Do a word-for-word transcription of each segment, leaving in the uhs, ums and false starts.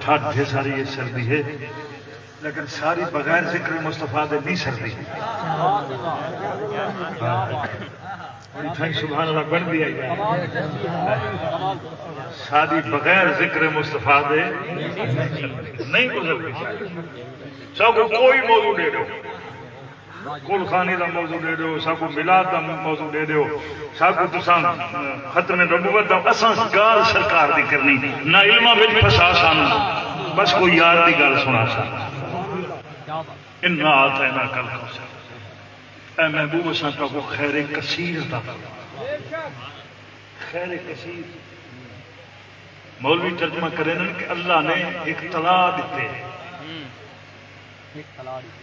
ٹھڈ ہے ساری یہ سردی ہے، لیکن ساری بغیر ذکر مصطفیٰ دے نہیں سردی۔ بڑی تھائی سبحان اللہ بن دی آئی ہے۔ ساری بغیر ذکر مصطفیٰ دے نہیں گزردی۔ سب کو کوئی موضوع دے دو۔ کل خانی دا موضوع دے ݙیو، ساکوں میلاد دا موضوع دے ݙیو، ساکوں تساں ختم نبوت دا، اساں ڳالھ سرکار دی کرنی، نہ علماں وچ پھسا سانوں، بس کوئی یار دی ڳالھ سݨا سانوں۔ انا اعطیناک الکوثر۔ اے محبوب، اساں تہاکوں خیر کثیر عطا فرمایا۔ خیر کثیر۔ مولوی ترجمہ کریندن کہ اللہ نے ہک تلا ݙتے،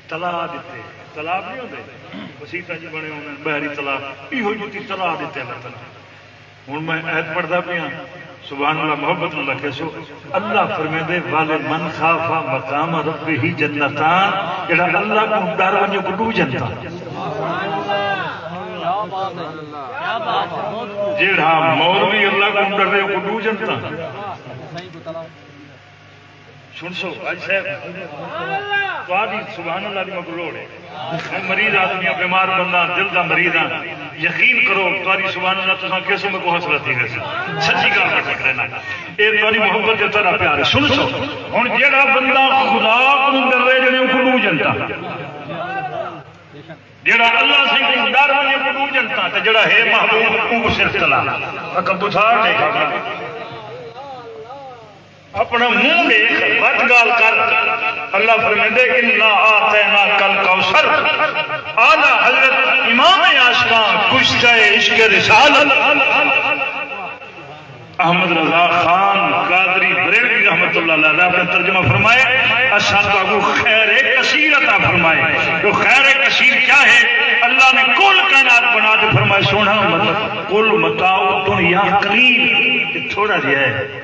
تلا ݙتے، تلا نہیں ہوندے، مسیتاں جی بݨے ہوندے بحری تلا، ایہو جتی تلا ݙتے وطن۔ ہݨ میں آیت پڑھدا پیاں، سبحان اللہ، محبت اللہ کہسو، اللہ فرمیندے، ولمن خاف مقام ربہ جنتان، جڑا اللہ کوں ݙر ونڄے کوں ݙو جنتاں۔ جیڑھا مولوی اللہ کوں ݙرے، او کوں ݙو جنتاں۔ سݨسو، حاجی صاحب، تہاݙی سبحان اللہ دی مکوں لوڑ ہے۔ میں مریض آدمی ہاں، بیمار بندہ، دل دا مریض ہاں۔ یقین کرو، تہاݙی سبحان اللہ تساں کہسو میکوں حوصلہ تھی ویسے۔ سچی ڳالھ کر سکدے نا۔ اے تہاݙی محبت تے تہاݙا پیار ہے۔ سݨسو، ہݨ جیڑھا بندہ خدا کوں ݙرے، جنے کوں ݙو جنتاں۔ جیڑھا اللہ سئیں کوں ݙر ونڄے، کوں ݙو جنتاں، تے جیڑھا ہے محبوب، اوں کوں صرف تلا۔ اکھاں ٻجھا ݙیکھ، اپݨا منہ ݙیکھ، ودھ ڳالھ کر۔ اللہ فرمیندے، انا اعطیناک الکوثر، اعلیٰ حضرت امام عاشقاں، کشتہ عشق رسالت۔ احمد رضا خان قادری بریلوی رحمۃ اللہ علیہ نے اپنا ترجمہ فرمائے، اساں تہاکوں خیر کثیر عطا فرمائے۔ تو خیر کثیر کیا ہے؟ اللہ نے کل کائنات بݨا تے فرمائے، سوہݨا، مت-، قل متاع الدنیا قلیل، یہ تھوڑا جہا ہے۔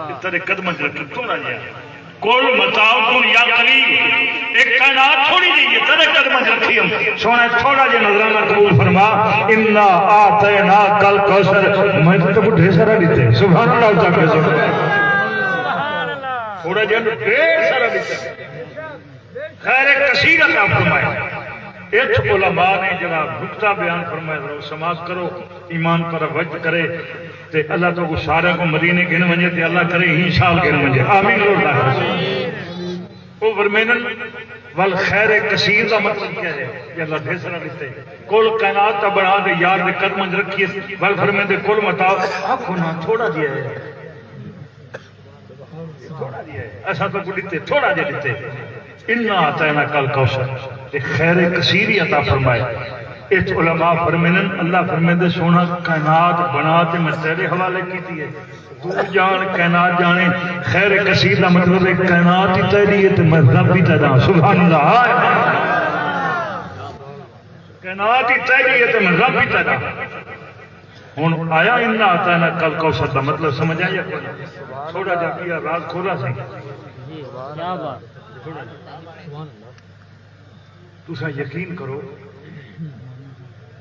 یہ تیرے قدماں چ رکھی، تھوڑا جہا ہے۔ قل متاع الدنیا قلیل، ایہ کائنات تھوڑی جئی ہے، تیرے قدماں چ رکھی ہم۔ سوہݨا تھوڑا جہا نذرانہ قبول فرما، انا اعطیناک الکوثر، میں تاں تیکوں ڈھیر سارا ݙتے۔ سبحان اللہ، اچا کے سبحان اللہ۔ تھوڑا جہا ݙتے، ڈھیر سارا ݙتے۔ خیر کثیر عطا فرمائے۔ اچ علماء نے جڑا نقطہ بیان فرمایا، ذرا سماعت کرو، ایمان پر وجد کرے۔ تے اللہ تہاکوں سارے کوں مدینے گھن ونڄے تے اللہ کرے ایں سال گھن ونڄے۔ آمین۔ او فرمیندن، ول خیر کثیر دا مطلب کیا ہے؟ کہ اللہ ڈھیر سارا ݙتے۔ کل کائنات دا بݨا تے یار دے قدماں چ رکھیے۔ ول فرمیندے، کل متاع، آکھو نا، تھوڑا جہا ہے۔ تھوڑا جہا ہے۔ اساں تہاکوں ݙتے، تھوڑا جہا ݙتے۔ انا اعطیناک الکوثر، تے خیر کثیر ہی عطا فرمائے۔ اچ علماء فرمیندن، اللہ فرمیندے، سوہݨا، کائنات بݨا تے میں تیرے حوالے کیتی ہے۔ توں ڄاݨ، کائنات ڄاݨے۔ خیر کثیر دا مطلب ہے کائنات ہی تیری ہے تے میں رب ہی تیرا ہاں۔ سبحان اللہ۔ کائنات ہی تیری ہے تے میں رب ہی تیرا۔ ہݨ آیا انا اعطیناک الکوثر دا مطلب سمجھ آیا؟ تھوڑا جہا کیا راز کھولا سی۔ کیا بات۔ تساں یقین کرو،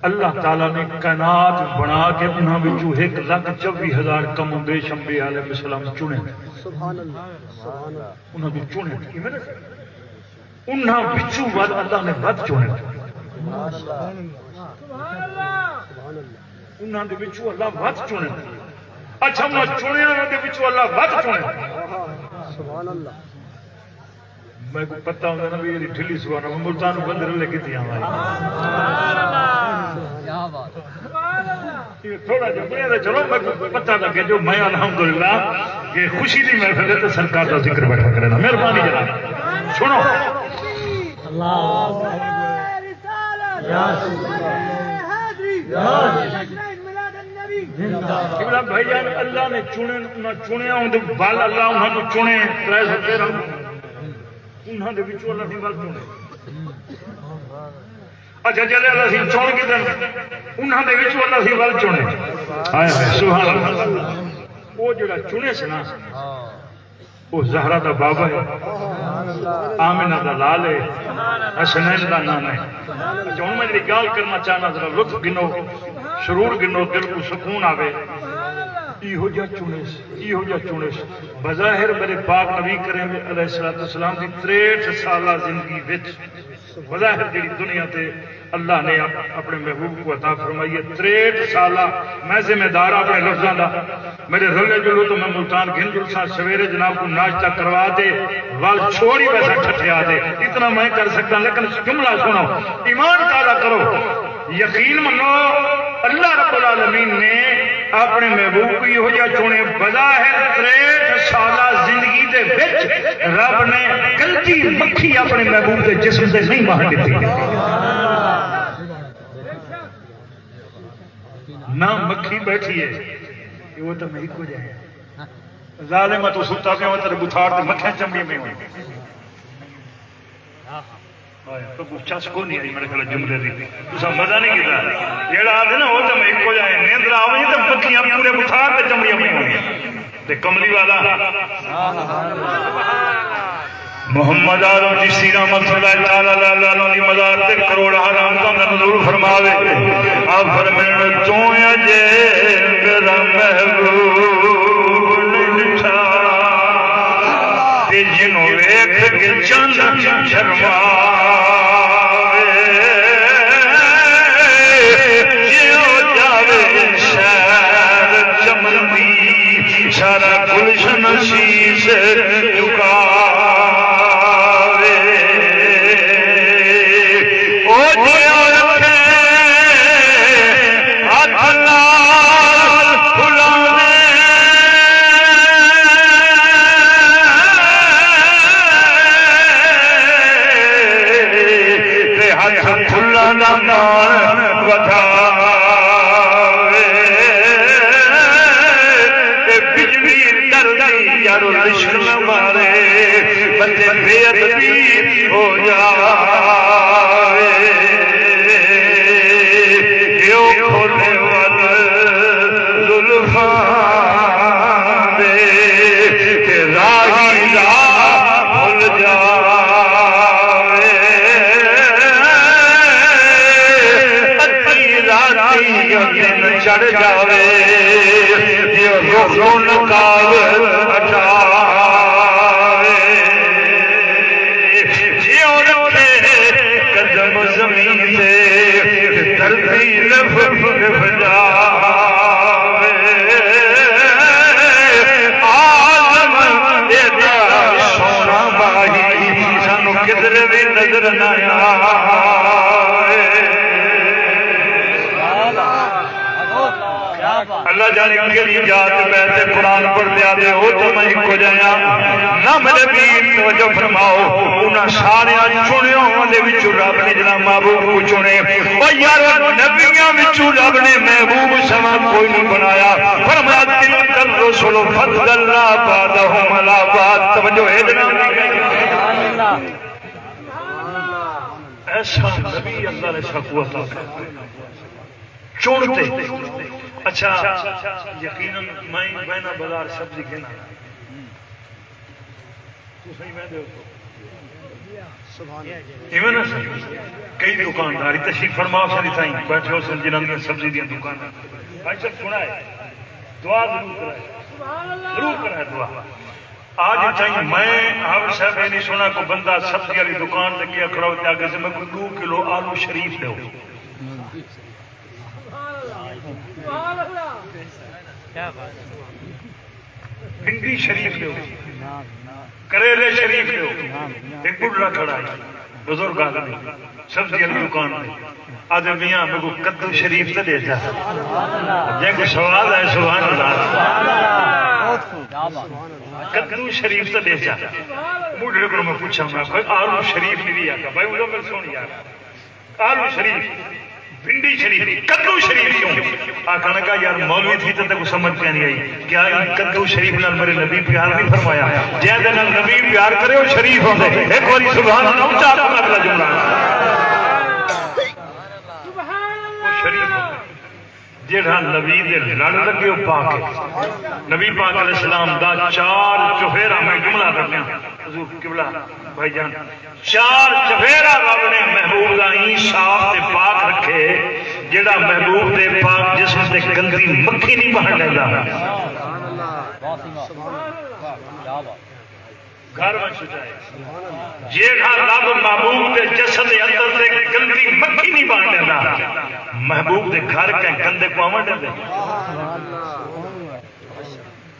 اللہ تعالیٰ نے کائنات بݨا کے انہاں وچوں ہک لکھ چووی ہزار کم و بیش انبیاء علیہ السلام چنے۔ سبحان اللہ، سبحان اللہ۔ انہاں وچوں چنے، ایویں نا؟ انہاں وچوں ودھ اللہ نے ودھ چنے۔ سبحان اللہ۔ انہاں دے وچوں اللہ ودھ چنے۔ اچھا، انہاں چنیاں دے وچوں اللہ ودھ چنے۔ سبحان اللہ۔ میکوں پتہ ہوندا نا بھی ایہڑی ڈھلی سوہݨا، میں ملتان کوں بندے رلے کیتی آواں۔ کیا بات ہے۔ یہ تھوڑا جہا بڑے دے چلو، میکوں پتہ لگے جو میں الحمدللہ یہ خوشی دی محفل ہے تے سرکار دا ذکر بیٹھا کرنا۔ مہربانی جناب۔ سنو۔ اللہ۔ قبلہ بھائی جان، اللہ نے چنے، انہاں چنیا، اون دے ول اللہ انہاں کوں چنے، ترے سو تیرہ۔ انہاں دے وچوں اللہ سئیں ول چنے۔ اچھا، جیڑھے اللہ سئیں چن گھدن، انہاں دے وچوں اللہ سئیں ول چنے۔ ہائے ہائے، سبحان اللہ۔ او جیڑھا چنے سی نا، او زہرا دا بابا ہے، آمنہ دا لال ہے، حسنین دا نانا ہے۔ اچھا، ہݨ میں جیڑھی ڳالھ کرݨا چاہنا، ذرا لطف گھنو، سرور گھنو، دل کوں سکون آوے۔ ایہو جا چنیس، ایہو جا چنیس۔ بظاہر میرے پاک نبی کریم علیہ الصلوۃ والسلام دی تریہٹھ سالہ زندگی وچ بظاہر جڑی دنیا تے اللہ نے اپ-، اپنے محبوب کو عطا فرمائی ہے، تریہٹھ سالہ۔ میں ذمہ دار ہاں اپنے لفظاں دا۔ میرے رلے جلو تو میں ملتان گھن جلساں، سویرے جناب کو ناشتہ کروا تے ول چھوڑی ویسا ٹھٹھیا تے۔ اتنا میں کر سکتا، لیکن جملہ سنو، ایمان تازہ کرو۔ یقین منو، اللہ رب العالمین نے اپنے محبوب کو یہو جہا چنے۔ بظاہر تریہٹھ سالہ زندگی دے وچ رب نے کلکی مکھی اپنے محبوب دے جسم تے نہیں مار ڈتی۔ نہ مکھی بیٹھی ہے، وہ تو میں کو جائے۔ ظالم، تو ستا پیا، تیرے بتھاڑ تے مکھیاں چمڑیاں پہ ہوئی۔ ہائے، تو چس کو نہیں آئی میرے خیال جملے دی۔ تساں مزہ نہیں کیتا۔ جیڑا آدھے نا، وہ تو میں کو جائے، نیندر آویں تے مکھیاں پورے بتھاڑ تے چمڑیاں پہ ہوئی۔ تے کملی والا محمد عالم چشتی رحمت اللہ تعالی علیہ، اللہ دی مزار تے کروڑ حرام دا نزول فرماوے۔ آپ فرمائن، تو اجے میرا محبوب نہیں ڈٹھا، تے جنوں ویکھ کے چن شرماوے، جیوں جاوے شہر چمن دی، سارا گلشن شیش جھکاوے۔ او جیوں رکھے ہتھ لال پھلاں دے، تے ہتھ پھلاں دا ماݨ ودھاوے۔ تے بجلی ڈردی یارو لشک نہ مارے، بندے بے ادبی ہو جاوے۔ ایہو کھولے ول زلفاں دے، تے راہی راہ بھل جاوے۔ ادھی راتی دن چڑھ جاوے، جیوں رخ نقاب ہٹاوے۔ جیوں رکھے قدم زمین تے، دھرتی لف لف جاوے۔ عالم ایݙا سوہݨا ماہی، سانوں کدھر وی نظر نہ آوے۔ اللہ جانے کیڑھی ذات بیٹھ تے قرآن پڑھدے آہدے، او تاں میں ہکو جیہا۔ نہ میرے ویر، توجہ فرماؤ، انہاں ساریاں چنڑیاں دے وچوں رب نے جناب محبوب کوں چنے۔ او یارو، نبیاں وچوں رب نے محبوب سوا کوئی نہیں بنایا۔ فرمایا، تلک الرسل فضلنا بعضهم على بعض۔ توجہ ہے جناب۔ ایسا نبی اللہ نے ساکوں عطا فرمایا۔ چݨ تے۔ اچھا، یقیناً میں وینداں بازار سبزی گھن آنداں۔ تساں ویندے ہو؟ ایویں نا سر؟ کئی دکاندار تشریف فرما سن، اتھائیں بیٹھے ہو سن، جنہاں دیاں سبزی دیاں دکاناں۔ بھائی صاحب، سݨائے، دعا ضرور کرائے، ضرور کرائے دعا۔ آج تائیں میں حافظ صاحب اے نہیں سݨا، کوئی بندہ سبزی والی دکان تے ڳیا کھڑا ہوئے تے آکھے، میکوں ݙو کلو آلو شریف ݙیو۔ بھنڈی شریف ݙیو، کریلے شریف ݙیو۔ ہک ٻڈھڑا کھڑا ہے، بزرگ آدمی، سبزی والی دکان تے۔ آدھے، میاں، میکوں کدو شریف تے ݙے جا۔ جے کوئی سواد ہے، سبحان اللہ۔ کدو شریف تے ݙے جا۔ ٻڈھڑے کوں میں پچھا، میں کوئی آلو شریف نہیں آکھا۔ بھائی، اوں میں سݨ یار۔ آلو شریف، بھنڈی شریف، کدو شریف کیوں؟ آکھݨ لگا، یار مولوی تھی تے تیکوں سمجھ کائنی آئی۔ کیا ایں کدو شریف نال میرے نبی پیار نہیں فرمایا؟ جیندے نال نبی پیار کرے، او شریف ہوندے۔ ہک واری سبحان اللہ اچا آکھو، اڳلا جملہ۔ او شریف ہوندے۔ جیڑھا نبی دے لڑ لڳے، او پاک ہے۔ نبی پاک علیہ السلام دا چار چفیرا، میں جملہ کر ݙیاں، حضور قبلہ بھائی جان، چار چفیرا رب نے محبوب دا ایں صاف تے پاک رکھے، جیڑھا محبوب دے پاک جسم تے گندی مکھی نہیں بہن ݙیندا، گھر ونڄ سجائے۔ جیڑھا لب محبوب دے جسد دے اندر تے گندی مکھی نہیں بہن ݙیندا، محبوب دے گھر کہیں گندے کوں آوݨ ݙیندے؟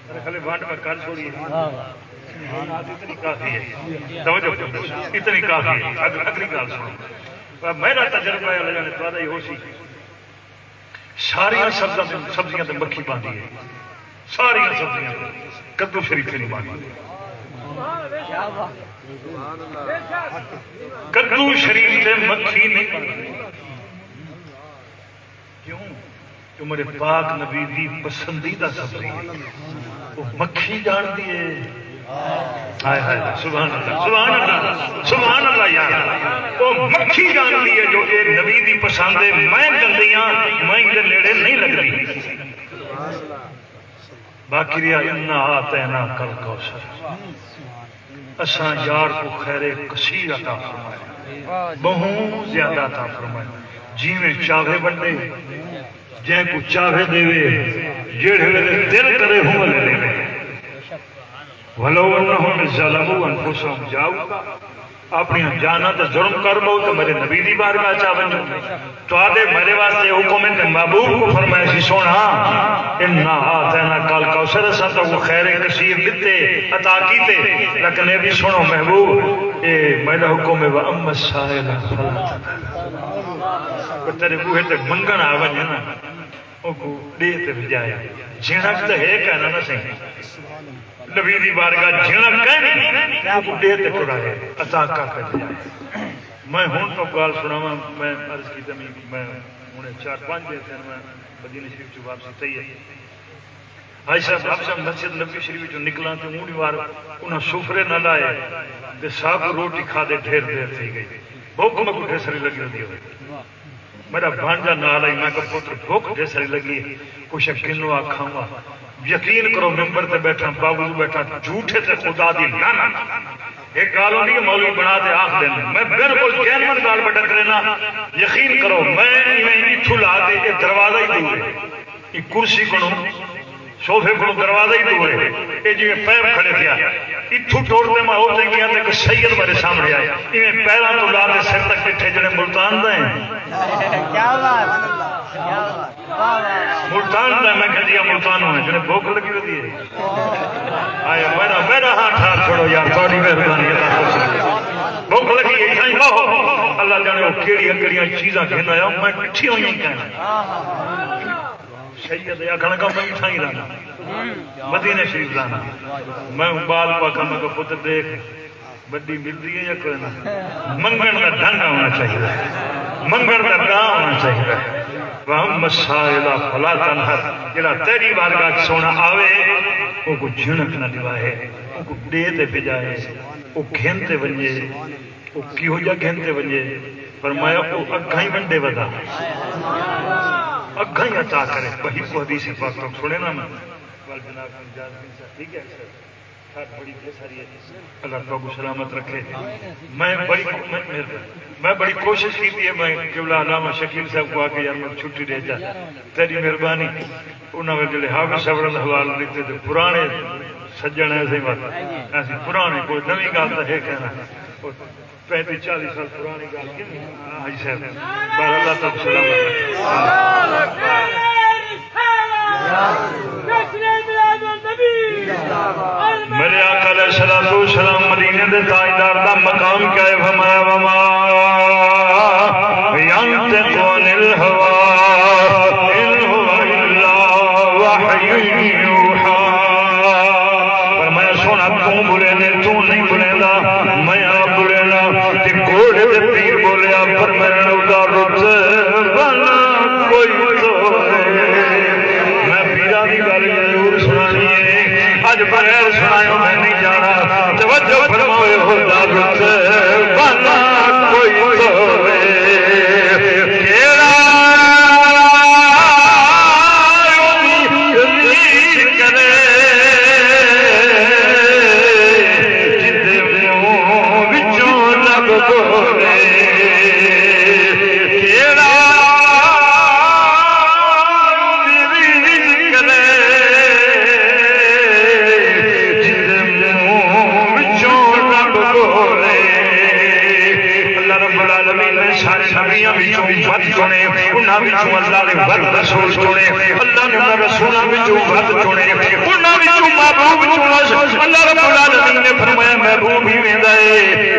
میرے خیال ونڈ میں کر چھوڑی ہے۔ اتنی کافی ہے۔ توجہ کرو۔ اتنی کافی ہے۔ اگ-، اگلی ڳالھ سݨو۔ پر میرا تجربہ ہے، اللہ جانے تہاݙا ہی ہوسی۔ ساریاں سبزیاں تے، سبزیاں تے مکھی بہندی ہے۔ ساریاں سبزیاں تے۔ کدو شریف تے نہیں بہندی۔ کدو شریف تے مکھی نہیں بہندی۔ کیوں؟ جو میرے پاک نبی دی پسندیدہ سبزی ہے۔ وہ مکھی جاندی ہے۔ ہائے ہائے، سبحان اللہ، سبحان اللہ، سبحان اللہ یار۔ وہ مکھی جاندی ہے جو اے نبی دی پسند ہے، میں گندیاں، میں دے نیڑے نہیں لگدی۔ باقی رہیا انا اعطیناک الکوثر۔ اساں یار کوں خیر کثیر عطا فرمائے، ٻہوں زیادہ عطا فرمائے، جیویں چاہوے ونڈے، جیں کوں چاہوے ݙیوے، جیڑھے ویلے دل کرے اوں ویلے ݙیوے۔ ولو انہم اذ ظلموا انفسہم جاؤک، اپݨیاں جاناں تے ظلم کر ٻہو تے میرے نبی دی بارگاہ چا ونڄو۔ تہاݙے میرے واسطے حکم ہے تے محبوب کوں فرمائے سی، سوہݨا، انا اعطیناک الکوثر، اساں تہاکوں خیر کثیر ݙتے، عطا کیتے، لیکن اے وی سݨو محبوب، اے میرا حکم ہے، واما السائل فلا تنہر۔ کوئی تیرے بوہے تے منگݨ آ ونڄے نا، اوکوں ݙے تے وڄائے۔ جھݨک تاں ہے کائنا نا سئیں۔ نبی دی بارگاہ جھݨک کائنی، اوکوں ݙے تے ٹرائے، عطا کر تے وڄائے۔ میں ہݨ تہاکوں ڳالھ سݨاواں، میں عرض کیتا میں، میں ہݨے چار پنج ݙینھ تھئن میں مدینے شریف چوں واپسی تھئی ہے۔ حاجی صاحب، حاجی صاحب مسجد نبوی شریف وچوں نکلاں تے اوں ݙینہہ وار انہاں سفرے نہ لائے تے ساکوں روٹی کھادے ڈھیر دیر تھی ڳئی۔ بھوک میکوں ڈھیر ساری لڳی ہوندی ہوئے۔ میݙا بھانجا نال آئی، میں کہا، پتر، بھوک ڈھیر ساری لڳی ہے، کجھ گھنوں آ کھاواں۔ یقین کرو، ممبر تے ٻیٹھاں، باوضو ٻیٹھاں، جھوٹے تے خدا دی لعنت۔ ہک ڳالھ ہوندی ہے، مولوی بݨا تے آکھ ݙیندے، میں بالکل جینوئن ڳالھ پیا کرینداں۔ یقین کرو، میں ایویں اتھوں لا تے اے دروازہ ہی دور ہے، اے کرسی کنوں، صوفے کنوں دروازہ ہی دور ہے، اے جیویں پیپ کھڑے تھیا۔ اتھوں ٹر تے میں اتھے ڳیا تے ہک سید میݙے سامݨے آئے، ایویں پیراں توں لا تے سر تک ݙٹھے، جیڑھے ملتان دا ہیں۔ کیا بات، کیا بات، واہ، واہ، واہ۔ ملتان دا؟ میں کہا جی ہاں، ملتان ہوئے، جیڑھے بھوک لڳی ہوندی ہے۔ آئے، میݙا، میݙا ہاتھ، ہاتھ چھوڑو یار، تہاݙی مہربانی، اللہ خوش رکھے۔ بھوک لڳی ہے، سائیں، واہ، اللہ جاݨے او کیڑھیاں کیڑھیاں چیزاں گھن آیا، میں ݙٹھیاں ہوئیاں کائنا۔ سید آکھݨ لڳا، میں اتھاں ہی رہنا، مدینے شریف رہنا۔ میں ٻال کوں آکھاں، میں کہا، پتر ݙیکھ، وݙی ملدی ہے یا کوئی نہ؟ منگݨ دا ڈھنگ آوݨا چاہیدا ہے، منگݨ دا ڈھنگ آوݨا چاہیدا ہے۔ واما السائل فلا تنہر، جیڑھا تیݙی بارگاہ چ سوہݨا آوے، اوکوں جھݨک نہ ݙیوائے، اوکوں ݙے تے وڄائے، او گھن تے ونڄے۔ او کیہو جا گھن تے ونڄے؟ فرمایا، او اڳاں ہی ونڈے ودا، اڳاں ہی عطا کرے۔ وہی کو حدیث پاک تو سݨے نا میں۔ ول جناب کوں اجازت ݙیسا، ٹھیک ہے سر؟ سر بڑی بے ساری ہے۔ اللہ تہاکوں سلامت رکھے۔ میں بڑی، میں، میں، میں بڑی کوشش کیتی ہے، میں قبلہ علامہ شکیل صاحب کوں آکھیا، یار میں چھٹی ݙے چا، تیݙی مہربانی۔ انہاں ویلے جیڑھے حافظ صاحب نے حوالے ݙتے تے پرانے سڄݨ ایسے وقت، ایسی پرانے، کوئی نویں ڳالھ تاں ہے کائنا۔ پینتی چالیہہ سال پراݨی ڳالھ کیویں؟ ہاں حاجی صاحب، بہر اللہ تہاکوں سلامت رکھے۔ میرے آقا علیہ الصلوۃ والسلام، مدینے دے تاجدار دا مقام کیا ہے؟ فرمایا، وما ينطق عن الهوى إن هو إلا وحي يوحى۔ فرمایا، سوہݨا، توں ٻولیندیں، توں نہیں ٻولیندا، میں آپ ٻولینداں۔ تے گھوڑے دے پیر ٻولیا، فرمایا، اودا رتبہ نہ کوئی توڑے۔ میں پیراں دی ڳالھ ضرور سݨانی ہے، اڄ بغیر سݨائے میں نہیں جاݨا۔ توجہ فرماؤ، اودا رتبہ نہ کوئی توڑے۔ کیڑھا ریچھ کرے، جیندے منہ وچوں لب بولے۔ کیڑھا نبیاں وچوں ود چُݨے، انہاں وچوں اللہ دے ود رسول چُݨے، اللہ نے انہاں رسولاں وچوں ود چُݨے، انہاں وچوں محبوب چُݨس۔ اللہ رب العالمین نے فرمایا، محبوب ہی ویندا ہے۔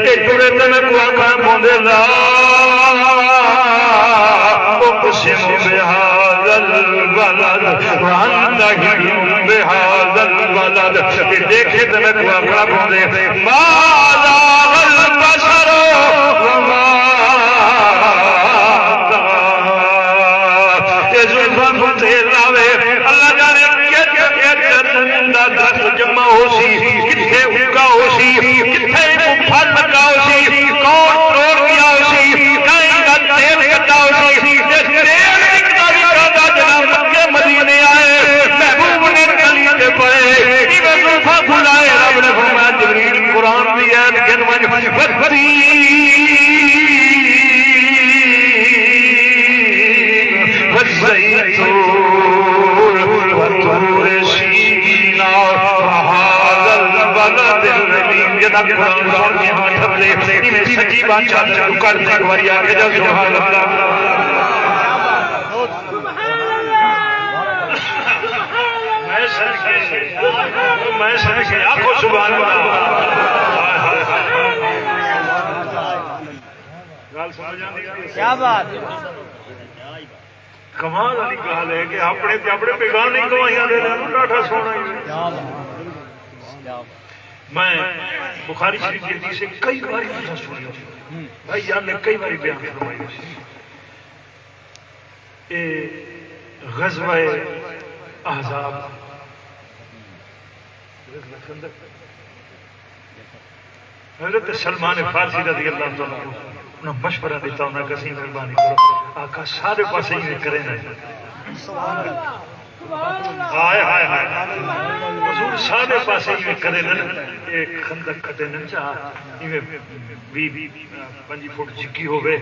اے ٹرے تے میکوں آکھݨ پوندے، لا اقسم بہذا البلد وانت حل بہذا البلد۔ اے ݙیکھے تے میکوں آکھݨا پوندے، ما زاغ البصر وما طغى۔ اے زلفاں کوں تیل لاوے، اللہ ڄاݨے کتھ کتھ زمین دا درخت جمع ہوسی، کتھے اگا ہوسی، کتھے ایکوں پھل لڳا ہوسی، کون تروڑ ڳیا ہوسی، کہیں دا تیل کڈھا ہوسی۔ اے تیل وکدا وکدا جناب مکے مدینے آئے، محبوب نے گلی تے پئے، ایویں زلفاں کوں لائے، رب نے فرمایا، جبریل، قرآن دی آیت گن ونڄ، والتين والزيتون وطور سينين وهذا البلد الأمين۔ جݙاں قرآن سُݨ کے ہتھ اپݨے ایویں سڄی ٻانہہ چادر کوں کر ݙے، ہک واری آکھے جا، سبحان اللہ۔ میں صدقے، میں صدقے، آکھو سبحان اللہ۔ ڳالھ سمجھ آندی پئی ہے؟ کیا بات ہے۔ کمال والی ڳالھ ہے کہ اپݨے تے اپݨے بیگانے گواہیاں ݙیندے نوں ݙاڈھا سوہݨا ہی۔ کیا بات ہے۔ کیا بات ہے۔ میں بخاری شریف دی حدیث کئی واری تساں سُݨی ہوسی، بھائی یار نے کئی واری بیان فرمائی ہوسی۔ اے غزوہ احزاب، غزوہ خندق، حضرت سلمان فارسی رضی اللہ تعالیٰ عنہ انہاں مشورہ ݙتا، انہاں کہا، سئیں مہربانی کرو، آقا سارے پاسے ایویں کریندے۔ ہائے، ہائے، ہائے۔ حضور سارے پاسے ایویں کریندے، اے خندق کھٹیندے چا، ایویں ویہہ پنجی فٹ جھکی ہووے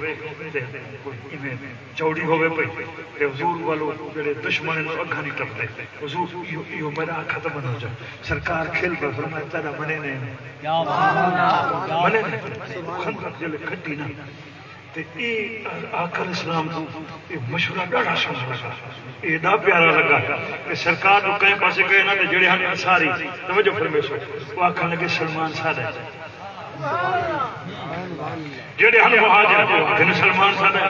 تے کوئی ایویں چوڑی ہووے پئی، تے حضور والو جیڑھے دشمن ہن، او اگھاں نہیں ٹپدے۔ حضور، ایہو، ایہو میݙا آکھا تاں منو جا۔ سرکار کھل پئے، فرمایا، تیݙا منے نے؟ کیا بات ہے۔ منے نے؟ خندق جیلے کھٹی نا، تے اے آقا علیہ السلام کوں اے مشورہ ݙاڈھا سوہݨا لڳا، ایݙا پیارا لڳا۔ تے سرکار نوں کہیں پاسے کہے نا، تے جیڑھے ہن انصاری، توجہ فرمیسو، او آکھݨ لڳے، سلمان ساݙا ہے۔ جیڑھے ہن مہاجر، او آکھن سلمان ساݙا ہے۔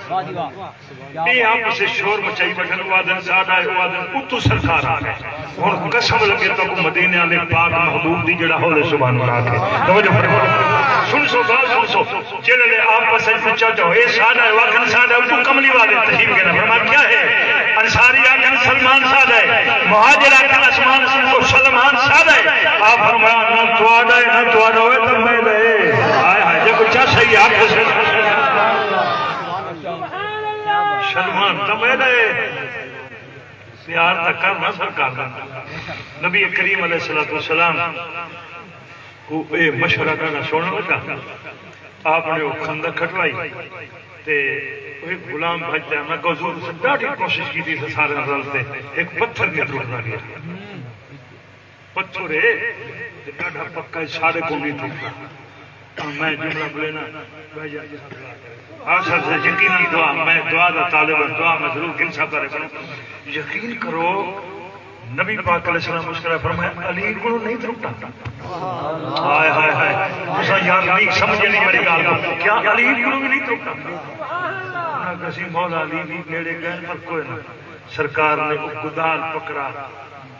واہ جی واہ۔ اے آپس وچ شور مچائی ٻیٹھن، او آدھن ساݙا ہے، او آدھن اتوں سرکار آ ڳئے۔ ہݨ قسم لڳے تہاکوں مدینے والے پاک محبوب دی، جیڑھا ہولے سبحان اللہ آکھے۔ توجہ فرماؤ۔ سُݨسو، ڳالھ سُݨسو۔ جیڑھے آپس وچ پچھا چاہو، اے ساݙا ہے، او آکھن ساݙا ہے، اتوں کملی والے تشریف گھن آئے۔ فرمایا کیا ہے؟ انصاری آکھن سلمان ساݙا ہے، مہاجر آکھن اسمان، او سلمان ساݙا ہے۔ آپ فرمایا، نہ تہاݙا ہے، نہ تہاݙا ہوئے تاں میݙا ہے۔ ہائے ہائے، جے کوئی چا صحیح آکھے سلمان تاں میݙا ہے۔ پیار تاں کر نہ سرکار دا۔ نبی کریم علیہ الصلوۃ والسلام کوں اے مشورہ ݙاڈھا سوہݨا لڳا۔ آپ نے او خندق کھٹوائی تے او ہک غلام بھڄ تے آندا، حضور، اساں ݙاڈھی کوشش کیتی، اساں سارے رل تے ہک پتھر نہیں ترٹدا ڳیا۔ پتھر ہے تے ݙاڈھا پکا ہے، ساݙے کوں نہیں ترٹدا۔ میں جملہ بولینا، آخر سے یقینی دعا، میں دعا دا طالب ہاں، دعا میں ضرور گھن سا کرے کروں۔ یقین کرو، نبی پاک علیہ السلام مسکرائے فرمایا، علی کولوں نہیں ترٹا۔ ہائے، ہائے، ہائے۔ تساں یار نہیں سمجھے نہیں میری ڳالھ کوں۔ کیا علی کولوں بھی نہیں ترٹا؟ انہاں کہسی مولا علی بھی نیڑے گئے پر کوئی نہ۔ سرکار نے او گدال پکڑا،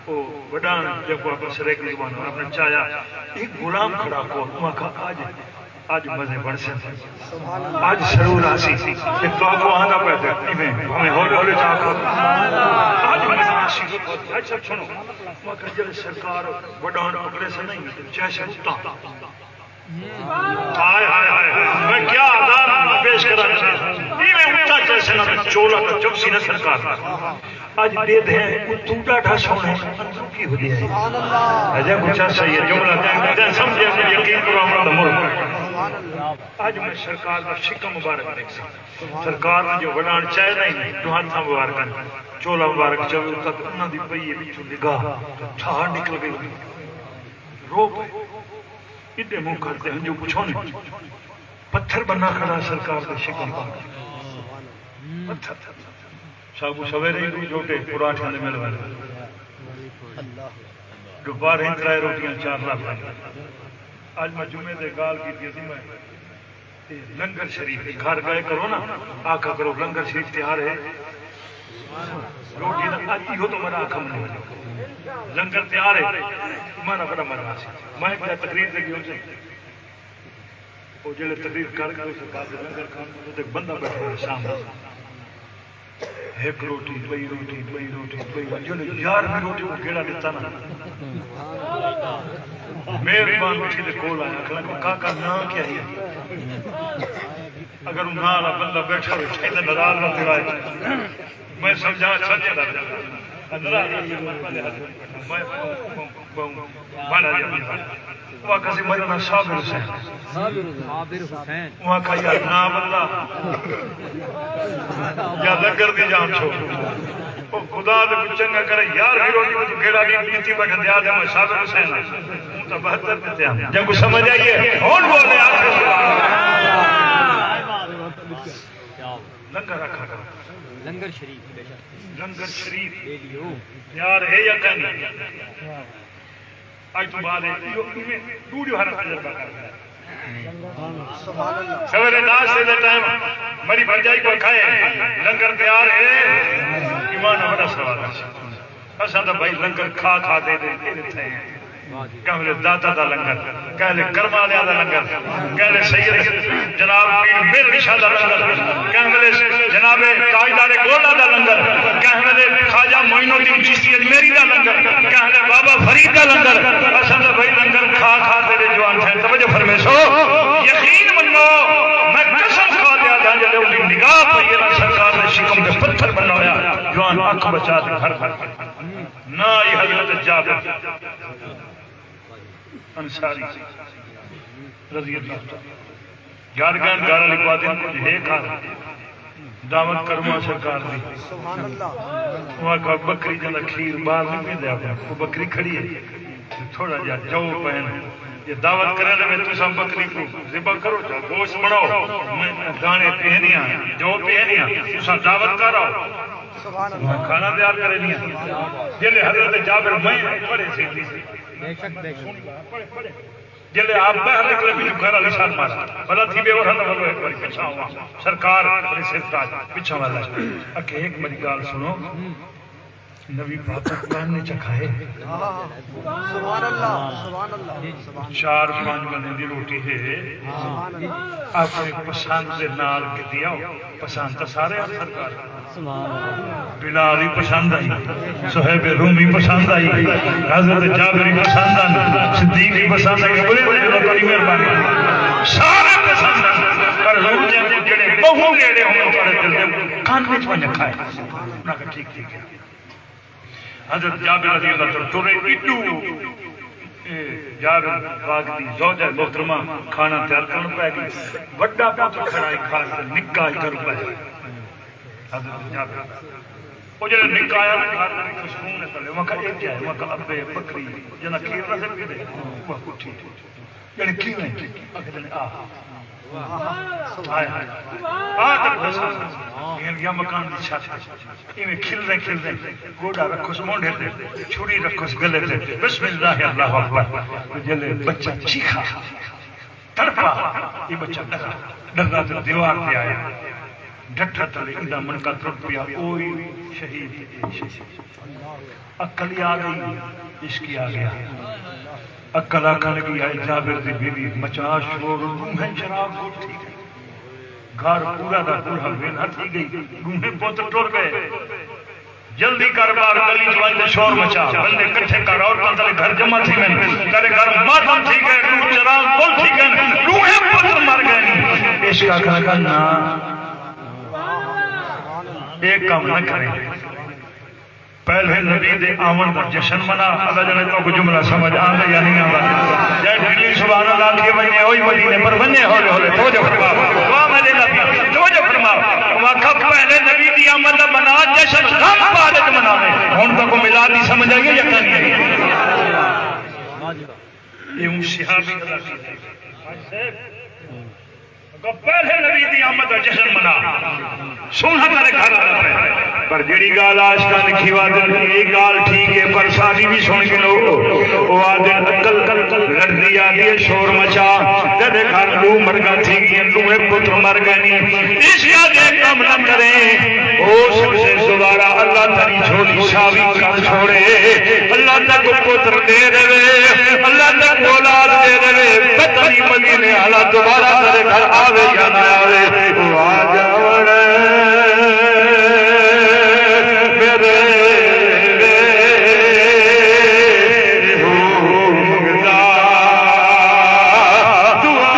او وݙاݨ جیکوں آپاں سرائیکی زبان اپݨے چایا، ایک غلام کھڑا کول، اوں آکھا، اڄ اڄ مزے بݨسن۔ اڄ سرور آسی۔ تے تہاکوں آہدا پیا تے ایویں، بھاویں ہولے ہولے چا آکھو۔ اڄ مزے آسی۔ اچھا سُݨو۔ میں آکھیا جیڑھے سرکار وݙاݨ پکڑے سن نہیں، چیسن اتاں۔ ہائے، ہائے، ہائے۔ میں کیا عذاب پیش کراں۔ ایویں اتاں چیسن، چولا تاں چکسی نہ سرکار۔ اڄ ݙیدھے اتوں ݙاڈھا سوہݨا ہے، اندروں کی ہو ڳیا ہے؟ اڄاں کجھ چا صحیح ہے، جملہ تیں، تیں سمجھے، میں یقین کرو، عمل دا ملک۔ اڄ میں سرکار دا شکم مبارک ݙیکھساں۔ سرکار نے جو وݙاݨ چائے نہیں، ݙو ہتھاں مبارکاں، چولا مبارک چوے، اتاں تے انہاں دی پئی ہے وچوں نگاہ، تے ٹھاہ نکل ڳئی، رو پئے۔ ایݙے منہ کر تے ہنجوں پچھوں نہیں۔ پتھر بنا کھڑا سرکار دے شکم پاک۔ پتھر۔ ساکوں سویرے ہی ݙو جھوٹے پراٹھیاں دے مل ویندے۔ دوپہر ہی ترائے روٹیاں چار لڳ ویندے۔ اڄ میں جمعے تے ڳالھ کیتی سی، میں تے لنگر شریف گھر ڳئے کرو نا، آکھا کرو، "لنگر شریف تیار ہے؟" روٹی دا اڄ ایہو تو میݙا آکھا منو۔ لنگر تیار ہے، مانا بڑا مزہ آسی۔ میں کیا تقریر تے ڳیو سی۔ او جیڑھے تقریر کر کے اس بعد لنگر کھان، تے بندہ ٻیٹھا ہویا شام دا۔ ہک روٹی، ٻئی روٹی، ٻئی روٹی، ٻئی روٹی۔ جیڑھے یارویں روٹی کوں گیڑا ݙتا نا، مہربان اٹھی تے کول آیا، آکھݨ لگا، "کاکا، ناں کیا ہے؟" اگر اوں ناں والا بندہ ٻیٹھا ہووے، تے ناراض نہ تھیوے۔ میں سمجھا چھڈ ݙیندا۔ ناراض نہ تھیوے۔ میں ٻہوں، ٻہوں، ٻہوں ماڑا جیہا بندہ۔ او آکھسی، "میݙا ناں صابر حسین۔" صابر حسین۔ او آکھا، "یار، ناں بدلا یا لنگر دی جان چھوڑ۔" او خدا دے کوں چنڳا کرے، یارویں روٹی کوں گیڑا ݙتی ٻیٹھا، تے آکھے، "میں صابر حسین ہاں۔" اوں تاں بہتر ݙتے ہن۔ جے کوں سمجھ آئی ہے، ہݨ بولے، آکھے، "سبحان اللہ۔" لنگر رکھا کرو۔ لنگر شریف، بے شک۔ لنگر شریف۔ ٻیلیو۔ تیار ہے یا کائنی؟ اڄ توں بعد ایہو، ایویں ݙو ݙیہاڑا تجربہ کر لے۔ سویرے ناشتے دے ٹائم میݙی بھرڄائی کوں آکھے، "لنگر تیار ہے؟" ایمان نال وݙا سوال ہے۔ اساں تاں بھائی لنگر کھا کھا تے ݙے، ݙے ݙتے ہیں۔ کہیں ویلے داتا دا لنگر، کہیں ویلے کرم والیاں دا لنگر، کہیں ویلے سید جناب پیر مہر علی شاہ دا لنگر، کہیں ویلے جناب تاجدار گولڑا دا لنگر، کہیں ویلے خواجہ معین الدین چشتی اجمیری دا لنگر، کہیں ویلے بابا فرید دا لنگر۔ اساں تاں بھائی لنگر کھا کھا تے ݙے جوان تھئے۔ توجہ فرمیسو، یقین منو، میں قسم کھا تے آکھاں، جݙے اوندی نگاہ پئی ہے نا سرکار دے شکم دے پتھر بݨا ہویا، جوان اکھ بچا تے گھر بھڄ ڳئے۔ ناں ہی حضرت جابر انصاری رضی اللہ تعالیٰ۔ گھر ڳئے، گھر والی کوں آہدن، "کجھ ہے گھر؟ دعوت کرواں سرکار دی۔" سبحان اللہ۔ اوں آکھا، "ٻکری جیندا کھیر ٻال نئیں پیندے اپݨے، او ٻکری کھڑی ہے، تھوڑا جیہا جو پئن، جے دعوت کرݨ وے تساں ٻکری کوں ذبح کرو، جو گوشت بݨاؤ، میں داݨے پیہنیاں، جو پیہنیاں، تساں دعوت کر آؤ۔" سبحان اللہ۔ کھانا تیار کریندیاں۔ جیلے حضرت جابر، میں پڑھے سی، بے شک، بے شک۔ جیلے آپ ٻاہر نکلے، مینوں گھر والی سݙ مارا، بھلا تھی ٻے ورھاں دا ولو ہک واری پچھاں آواں، سرکار میݙے سر تاج پچھاں والا ہے۔ اکھے ہک میݙی ڳالھ سݨو، نبی پاک کوں کان نے چکھائے۔ سبحان اللہ، سبحان اللہ، سبحان اللہ۔ چار پنج وݙیں دی روٹی ہے، سبحان اللہ۔ اپݨی پسند دے نال گھدی آؤ، پسند تاں سارے ہن سرکار۔ سبحان اللہ۔ بلال ہی پسند آئی، صہیب رومی پسند آئی، حضرت جابر ہی پسند آئی، صدیق ہی پسند آئی۔ بولے، بولے، اللہ تعالیٰ مہربانی۔ سارے پسند آئے۔ پر حضور جیڑھے، جیڑھے ٻہوں نیڑے ہوندے تہاݙے دل دے، کان وچ ونڄ کھائے۔ انہاں آکھیا، "ٹھیک، ٹھیک ہے۔" حضرت جابر رضی اللہ تعالیٰ عنہ ٹرے، ایݙو، اے، جابر پاک دی زوجہ محترمہ کھانا تیار کرݨ پئے ڳئی۔ وݙا پتر کھڑا ہئی گھر تے، نکا ہئی گھر پئے۔ حضرت جابر۔ او جیڑھا نکا آیا نا، گھر دے وچ سکون ہے تلے۔ اوں آکھیا، "اے کیا ہے؟" اوں آکھیا، "ابے، ٻکری جیندا کھیر نہ سر کھدے، او کٹھی۔" جیڑھے کیویں؟ آکھدے نے، آہ۔ ہائے ہائے۔ آہ تے بس۔ گھن ڳیا مکان دی چھت۔ ایویں کھلدے کھلدے گوݙا رکھوس مونڈھے تے، چھری رکھوس ڳلے تے۔ بسم اللہ، اللہ اکبر۔ تے جیلے بچہ چیخا، تڑپا، اے بچہ ݙرا، ݙرا تے دیوار تے آیا۔ ڈٹھا تلے ایندا منکا ترٹ پیا، اوئی شہید، اے شہید۔ عقل ہی آ ڳئی، عشق ہی آ ڳیا۔ عقل آکھݨ لڳی، "اے جابر دی بیوی، مچا شور، روحیں شراب گل تھی ڳئی۔ گھر پورا دا پورا ویلھا تھی ڳئی، روحیں پتر ٹر ڳئے۔ جلدی کر، ٻاہر گلی چ ونڄ تے شور مچا، بندے کٹھے کر، عورتاں تلے گھر جمع تھی ڳئے، تیݙے گھر ماتم تھی ڳئے، ݙو چراغ گل تھی ڳئے، روحیں پتر مر ڳئے۔" عشق آکھݨ لڳا، "نہ، اے کم نہ کریں۔" پہلے نبی دے آوݨ دا جشن منا۔ اللہ ڄاݨے تہاکوں جملہ سمجھ آندا یا نہیں آندا۔ جے ڈلی سبحان اللہ آکھیے ونڄے، اوہی مدینے، پر ونڄے ہولے ہولے۔ توجہ فرما، دعا میں ݙیندا پیا، توجہ فرما۔ او آکھا پہلے نبی دی آمد دا منا جشن، غم بعد وچ مناوے۔ ہݨ تہاکوں میلاد دی سمجھ آئی ہے یا کائنی آئی؟ اے اوں صحابی دا کیتا۔ تو پہلے نبی دی آمد دا جشن منا، سوہݨا تیݙے گھر آیا پئے۔ پر جیڑھی ڳالھ عاشقاں لکھی، وا دے اے ڳالھ ٹھیک ہے، پر ساݙی وی سُݨ گھنو۔ او آہدن، عقل لڑدی آہدی ہے، شور مچا، تیݙے گھر ݙو مرگاں تھی ڳئین، ݙوہیں پتر مر ڳئین۔ عشق دے کم نہ کریں، ہو سڳدے دوبارہ اللہ تیݙی جھولی ساوی کر چھوڑے۔ اللہ تیکوں پتر ݙے ݙیوے، اللہ تیکوں اولاد ݙے ݙیوے، پتہ نہیں مدینے آلا دوبارہ تیݙے گھر آوے یا نہ آوے۔ او آ جاوݨ میݙے ہوندا دعا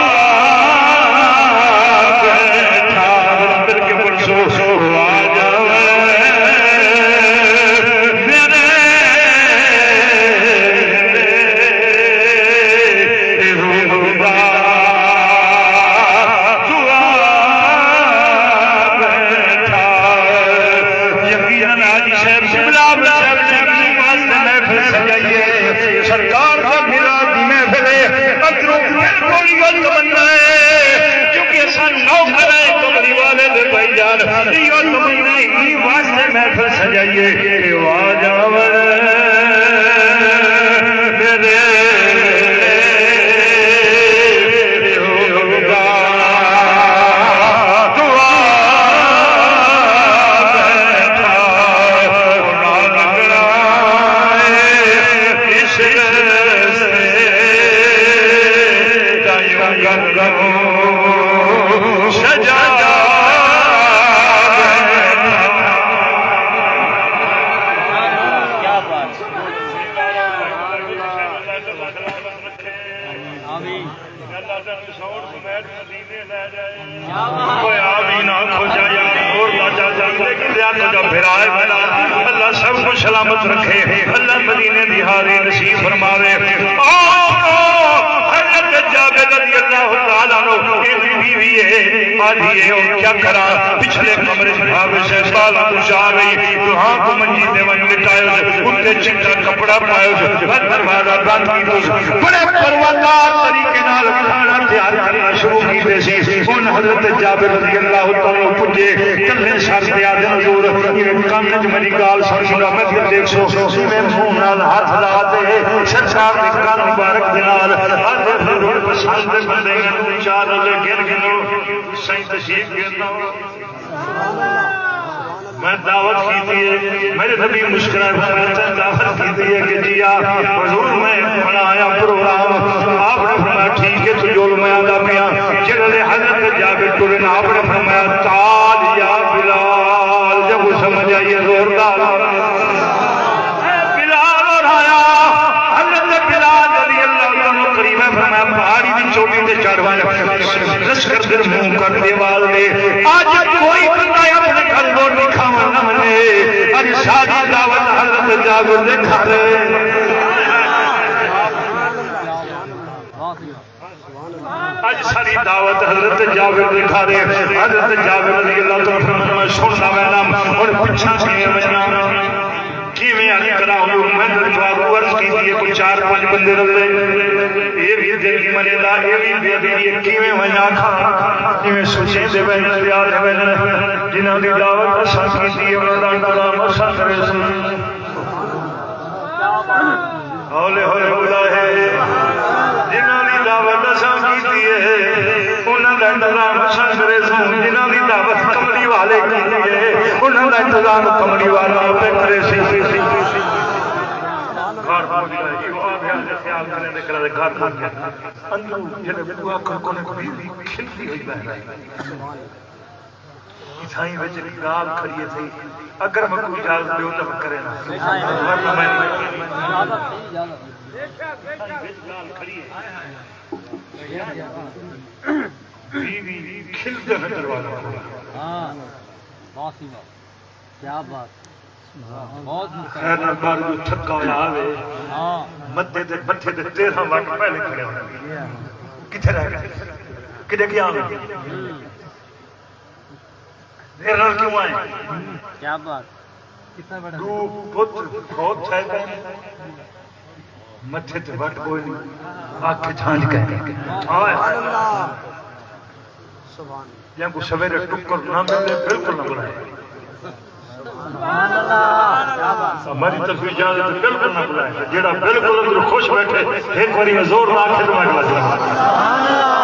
ٻیٹھا، مل کے پڑھسو، او آ جاوݨ میݙے ہوندا دعا ٻیٹھا۔ یقیناً حاجی صاحب قبلہ صاحب نے اپݨی واسطے محفل سجائی ہے۔ سرکار دا میلاد دی محفل ہے۔ اندروں بالکل ایہو تمنا ہے، کیونکہ اساں نوکر ہیں کملی والے دے بھائی جان، ایہو تمنا ہے، ایں واسطے محفل سجائی ہے کہ او آ جاوݨ میݙے ہوندا دعا ٻیٹھا۔ عشق سجا اوئے آمین آکھو چا یار، ہور دا چا چا، لیکن دیا تو جا بھرائے بھلا۔ اللہ سب کو سلامت رکھے، اللہ مدینے دی حاضری نصیب فرماوے۔ آؤ، حضرت جابر رضی اللہ تعالیٰ عنہ دی بیوی ہے، آدھی ہے، او کیا کرا، پچھلے کمرے چ بھاوے سے بالا تو چاہ گئی، تو ہاں کو منجی دے ون لٹائے، اتے چٹا کپڑا پائے، بھر دروازہ بند کی تو بڑے پروادار طریقے نال کھانا تیار کرنا شروع کیتے سی۔ ہن حضرت جابر رضی اللہ تعالیٰ عنہ پجے، کلھے سر تے آہدن، حضور، ایویں کن وچ میری ڳالھ سݨ چھوڑا، میں پھر ݙیکھسو، ایویں منہ نال ہتھ لا تے سرکار دے کن مبارک دے نال آہدن، حضور، پسند دے بندے کوں چار رلے گھن گھنو، سائیں تشریف گھن آؤ۔ میں دعوت کیتی ہے، میرے نبی مسکرائے فرمایا، تیں دعوت کیتی ہے کہ جی آ حضور، میں بݨایا پروگرام۔ آپ نے فرمایا، ٹھیک ہے، تو جو میں آندا پیاں۔ جیڑھے حضرت جابر ٹرن، آپ نے فرمایا، تال یا بلال، جب وہ سمجھ آئی ہے، زوردار۔ بلال اور آیا، حضرت بلال رضی اللہ عنہ قریب ہے، فرمایا، پہاڑی دی چوٹی تے چڑھ ول، لشکر دے منہ کر تے آواز ݙے، اڄ کوئی بندہ اپݨے گھر روٹی کھاوݨ نہ ونڄے، اڄ ساری دعوت حضرت جابر دے گھر ہے۔ اڄ ساری دعوت حضرت جابر دے گھر ہے۔ حضرت جابر رضی اللہ تعالیٰ عنہ فرمایا، میں سݨدا ویندم، ہݨ پچھاں کیویں ونڄاں؟ کیویں عرض کراں؟ حضور، میں تہاکوں عرض کیتی ہے، کوئی چار پنج بندے رلے، اے وی دل نہیں منیندا، اے وی بے ادبی ہے، کیویں ونڄاں آکھاں؟ ایویں سوچیندے ویندن، یاد ویندن، جنہاں دی دعوت اساں کیتی ہے، انہاں دا انتظام اساں کریسوں۔ ہولے ہولے بلا ہے، جنہاں دی دعوت اساں کیتی ہے، انہاں دا انتظام اساں کریسوں۔ جنہاں دی دعوت کملی والے کیتی ہے، انہاں دا انتظام کملی والا آپے کریسی۔ گھر پہنچ گئے، ایہو آ گیا جے خیال کریں دے کریں دے گھر پہنچ گئے۔ اندروں جڑے بوا کھڑکنے کو بھی کھلتی ہوئی بہن آئی۔ اتھائیں وچ ہک ڳالھ کھڑی ہے سہی، اگر میکوں اجازت ݙیو تاں میں کریناں، ورنہ میں نہیں۔ بیوی کھل تے ہنجر والا کھڑا۔ ہاں، واہ سی واہ۔ کیا بات۔ بہت خیر نال ٻاہر جو تھکا ہویا آوے، ہاں۔ مدے تے متھے تے تیرھاں وٹ پہلے کھڑے ہوندے۔ کتھے رہ ڳئے؟ کݙے ڳیا ہووے؟ میرے نال کیوں آئے؟ کیا بات۔ ݙو پتر فوت تھئے پئے، متھے تے وٹ کوئی نہیں، اکھ جھانج کے۔ ہائے۔ جنہاں کوں سویرے ٹکر نہ ملے، بالکل نہ ٻلائے۔ سمجھ آئی؟ تسبیح جاز تے بالکل نہ ٻلائے۔ جیڑھا بالکل اندروں خوش ٻیٹھے، ہک واری میں زور نال آکھے تے میں اڳلا چلاں۔